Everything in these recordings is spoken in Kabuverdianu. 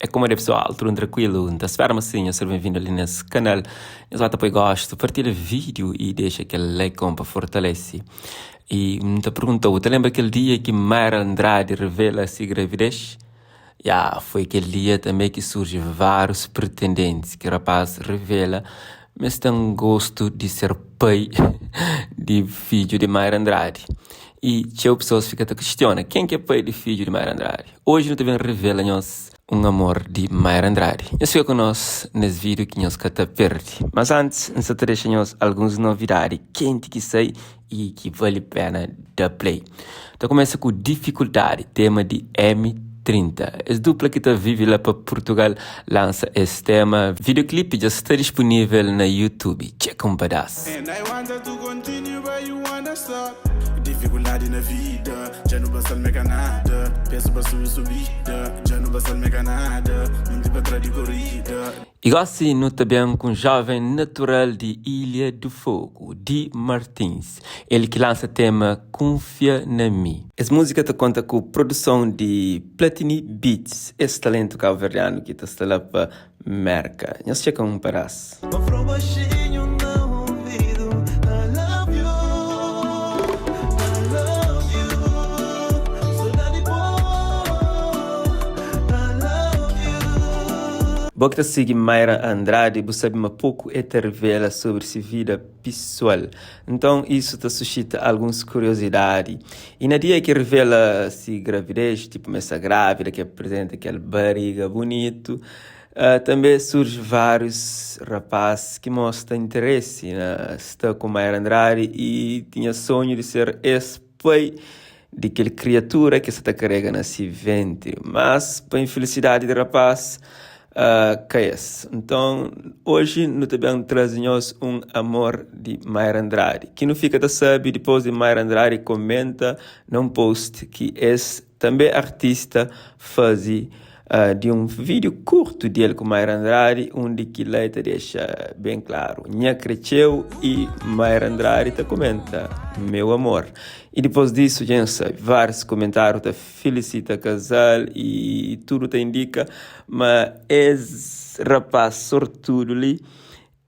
É kumode pesoal, tudu trankuilu? N ta spera ma sin, nhos ser ben-vindu li nes kanal. Nhos ba ta poi gostu, partilha vídiu i dexa kel like-on pa fortalese. I N ta pergunta-u, bu ta lenbra kel dia ki Mayra Andrade revela si gravidez? Ya, foi kel dia tanbe ki surji várius pretendentis ki rapaz revela ma es ten gostu di ser pai di fidju di Mayra Andrade. I txeu pesoas fika ta kistiona, ken ki é pai di fidju di Mayra Andrade? Oji nu ta ben revela nhos un amor di Mayra Andrade. Nhos fika ku nos nes vídiu ki nhos ka ta perde. Mas antis, N sta ta dexa nhos alguns novidadi kenti ki sai i ki vali pena da play. Ta kumesa ku Dificuldadi, tema di M30. Es dupla ki ta vive la pa Purtugal lansa es tema. Videoclip dja sta dispunível na YouTube. Txeka un padás. And I want to continue but you wanna stop Dificuldade na vida Dja nu pasa-l me ka nada Peso pa subi subida Dja nu pasa-l me ka nada Munti pa tra di korida. I gosi nu ta ben ku un joven natural di Ilha do Fogo, Di Martins, el ki lansa tema Kunfia na Mi. Es múzika ta konta ku produson di Platini Beats, es talentu kabuverdianu ki ta sta la pa Merka. Nhos txeka un padás. Ma fla baxinhu na ouvidu I love you, I love you Sodadi bo, I love you. Bo ki ta sigi Mayra Andrade bu sabe ma poku e ta revela sobri si vida pisual. Nton isu ta suxita alguns kuriozidadi. I na dia ki revela si gravidez, tipu ma e sta grávida, ki aprizenta kel bariga bunitu, tanbe surji várius rapaz ki mostra interesi na sta ku Mayra Andrade i tinha sonhu di ser es pai di kel kriatura ki sa ta karega na si ventri. Mas, pa infilisidadi di rapaz, ka es. Nton, oji nu ta ben traze nhos un amor di Mayra Andrade, ki nu fika ta sabe dipôs di Mayra Andrade komenta na un post ki es, tanbe artista, faze di un vídiu kurtu di el ku Mayra Andrade, undi ki la el ta dexa ben klaru, Nha kretxeu i Mayra Andrade ta komenta, Meu amor. I dipôs disu, dja N sabe, várius komentáriu ta filisita kazal i tudu ta indika ma es rapás sortudu li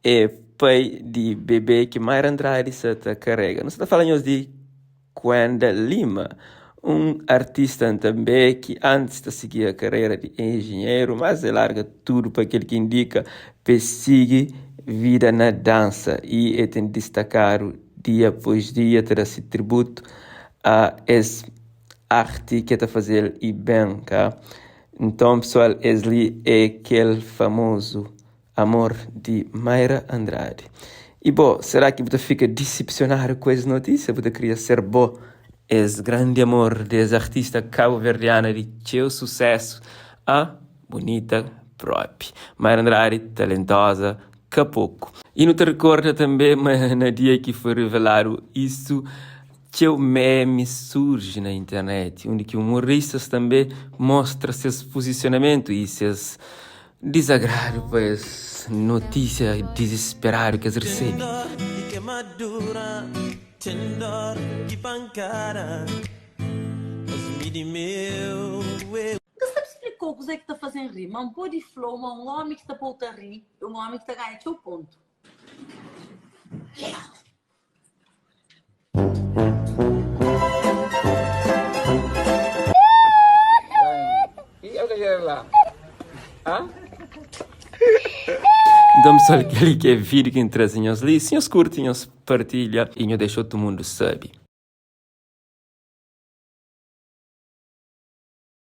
é pai di bebé ki Mayra Andrade sa ta karega. Nu sa ta fala nhos di Kwenda Lima, un artista tanbe ki antis ta sigia karera di enjinheru, mas e larga tudu pa kel ki indika pa e sigi vida na dansa i e ten distakadu dia após dia ta da si tributu a es arti ki e ta faze-l i ben ka. Nton pesoal es li e kel famozu Amor di Mayra Andrade. I bo, será ki bu ta fika disipsionadu ku es notisia? Bu ta kria ser bo es grandi amor di es artista kabuverdiana di txeu susésu? Ah, bunita propi. Mayra Andrade, talentoza ka poku. I nu ta rikorda tanbe ma na dia ki foi riveladu isu, Txeu meme surji na internet, undi ki umoristas tanbe mostra ses puzisionamentu i ses dizagradu pa es notisia dizisperadu ki es resebe. N ka sabe splikou kuzê ki ta faze-m ri, ma N pode fla-u ma un ómi ki ta pô-u ta ri é un ómi ki ta ganha txeu pontu. Nton pessoal, kel-li ki é vídeo ki N traze nhos li. Si nhos kurti, nhos partilha i nhos dexa otu mundu sabe.